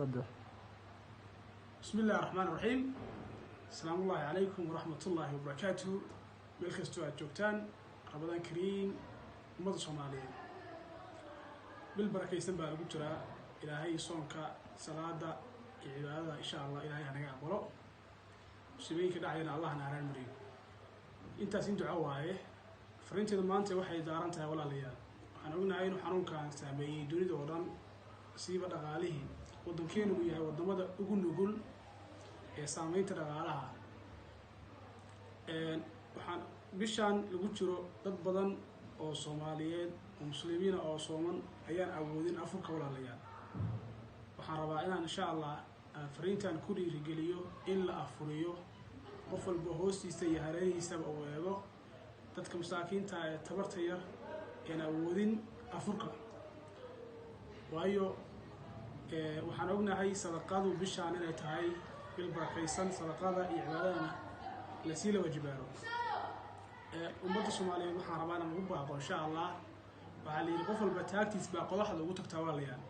3. Bismi Illahi Raxmaan Raxiim. Asalaamu ullahi calaykum waraxmat ullaahi wabarakaatuhu. Meel kastoo aad joogtaan, Ramadaan kariim ummadda Soomaaliyeed. Bil barakaysan baa lagu jiraa. Ilaahay soonka, salaada iyo cibaadada, insha Allah, Ilahay hanaga aqbalo. Musiibooyinka dhacayana Allah na haraan mariyo. Intaas in duco waaye. Fariinteedu maanta waxay daaran tahay, walaalayaal, waxaan ognahay inuu xanuunkan saameeyey dunida oo dhan, siiba dhaqaalihii waddankeenu uu yahay waddamada ugu nugul ee saameynta dhaqaalaha. Waxaan bishaan lagu jiro dad badan oo Soomaaliyeed oo Muslimiina oo sooman ayaan awoodin afurka. Walaalayaal, waxaan rabaa inaan, insha Allah, aan fariintan ku dhiirigeliyo in la afuriyo, qof walba hoostiisa iyo hareerihiisaba uu eego dadka masaakiinta ee tabarta yar een awoodin afurka. Waayo, waxaan ognahay sadaqadu bishaan inay tahay bil barakaysan, sadaqada iyo cibaadadana lasii la wajibaaro. Ummadda Soomaaliyeed waxaan rabaa inaan ugu baaqo, insha Allah. Waxaa la yidhi, qof walba taagtiis baa qodaxda ugu tagtaa. Walaalayaal,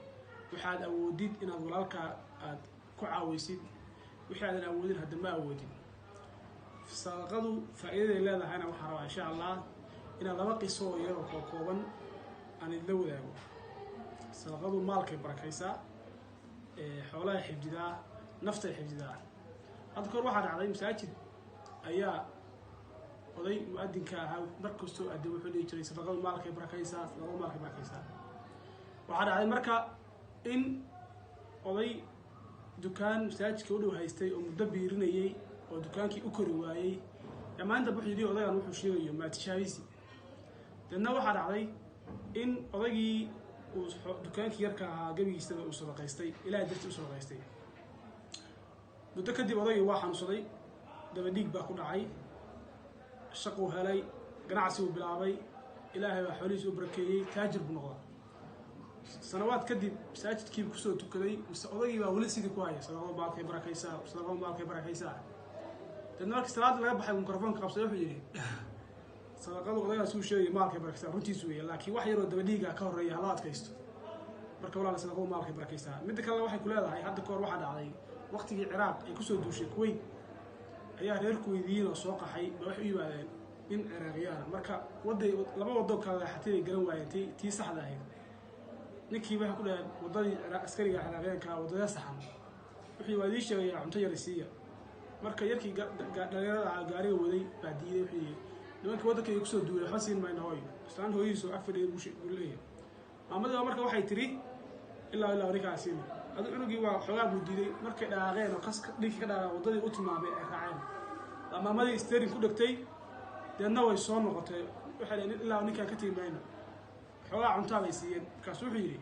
waxaad awoodid inaad walaalkaa aad ku caawisid, wixii aadan awoodin hadda ma awoodin. Sadaqadu faa'iidaday leedahayna waxaan rabaa, insha Allah, inaad laba qiso oo iyagoo koo kooban aan idla wadaago. Sadaqadu maalkay barakaysaa, xoolahay xifdidaa, naftay xifdidaa. Hadda kahor waxaa dhacday, masaajid ayaa oday mu-adinka ahaa mar kastoo adin wuxuu dhihi jiray, "Sadaqadu maalkay barakaysaa, sadaqadu maalkay barakaysaa." Waxaa dhacday marka in oday dukaan masaajidka u dhow haystay oo muddo biirinayey oo dukaankii u kori waayey ee maalinta wuxuu yidhi, "Odagan wuxuu sheegayo maatishaabiisi." Deedna waxaa dhacday in odaygii uu dukaankii yarka ahaa gebigiisaba uu sadaqaystay, Ilahay dartii u sadaqaystay. Muddo kadib odaygii waa xanuunsaday, daba dhiig baa ku dhacay. Shaquu helay, ganacsi uu bilaabay, Ilaahay baa xoolihiisa u barakeeyey, taajir buu noqda. Sanawaad kadib masaajidkiibu kusoo tukaday, mise odaygii baa weli sidii ku haya, "Sadaqada maalkay barakaysaa, sadaqada maalkay barakaysaa." Deedna markii salaada laga baxay, mikrofoonka qabsaday, wuxuu yidhi, "Sadaqadu odaygaas uu sheegay maalkay barakaysaa, runtiisu weeye, laakiin wax yaroo daba dhiiga ka horreeya, hala adkaysto." Marka walaal, sadaqadu maalkay barakaysaa. Midda kalena waxay ku leedahay, hadda kahor waxaa dhacday waqtigii Ciraaq ay kusoo duushay Kuwait, ayaa reer Kuweydiyiin oo soo qaxay ba waxay u yimaadeen nin Ciraaqiyaana. Marka waday laba wado kala leexatay bay garan waayeen tii saxda ahayd. Ninkii waxay ku dhaheen waddadii askariga Ciraaqiyaanka, "Waddadee saxan?" Wuxuu, "Waa idiin sheegayaa, cunto yar siiya." Marka yarkii dhalinyarada ahaa gaariga waday baa diiday. Wuxuu yidhi, "Nimanka waddanka ay kusoo duulay waxba siin mayno." Hooyo, islaan hooyadiisu ag fadhiyay buu leeyahay. Maamadii baa marka waxay tiri, "Ilaa ilaa ninkaa siina adu." Cunugii waa xoogaa buu diiday. Markay dhaqaaqeen oo kas ninkii ka dhaqaaq waddadii u tilmaamay ay raaceen, baa maamadii steering ku dhegtay. Deedna way soo noqotay. Waxay dhaheen, "Ilaa ninkaan ka tegi mayno." Xoogaa cuntaa bay siiyeen. Markaasu wuxuu yidhi,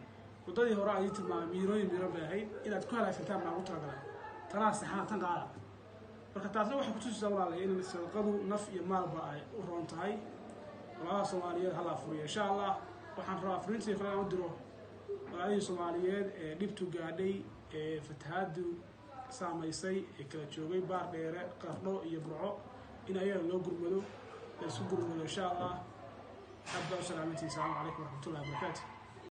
"Waddadii hore aan ii tilmaamay miirooyin miiro bay ahayd, inaad ku halaagsantaan baan ugu talagalay. Tanaa saxana, tan qaada." Marka taasna waxay kutusaysaa, walaalay, in sadaqadu naf iyo maalba ay u roon tahay. Walaalaha Soomaaliyeed hala afuriyo, insha Allah. Waxaan rabaa fariintii kale aan u diro walaalihii Soomaaliyeed ee dhibtu gaadhay, ee fatahaadu saamaysay, ee kala joogay Baar Dheere, Qardho iyo Burco, in ayaga loo gurmado, la isku gurmado, insha Allah. Aad baa u salaamantihi. Asalaamu calaykum waraxmatullahi wabarakaatu.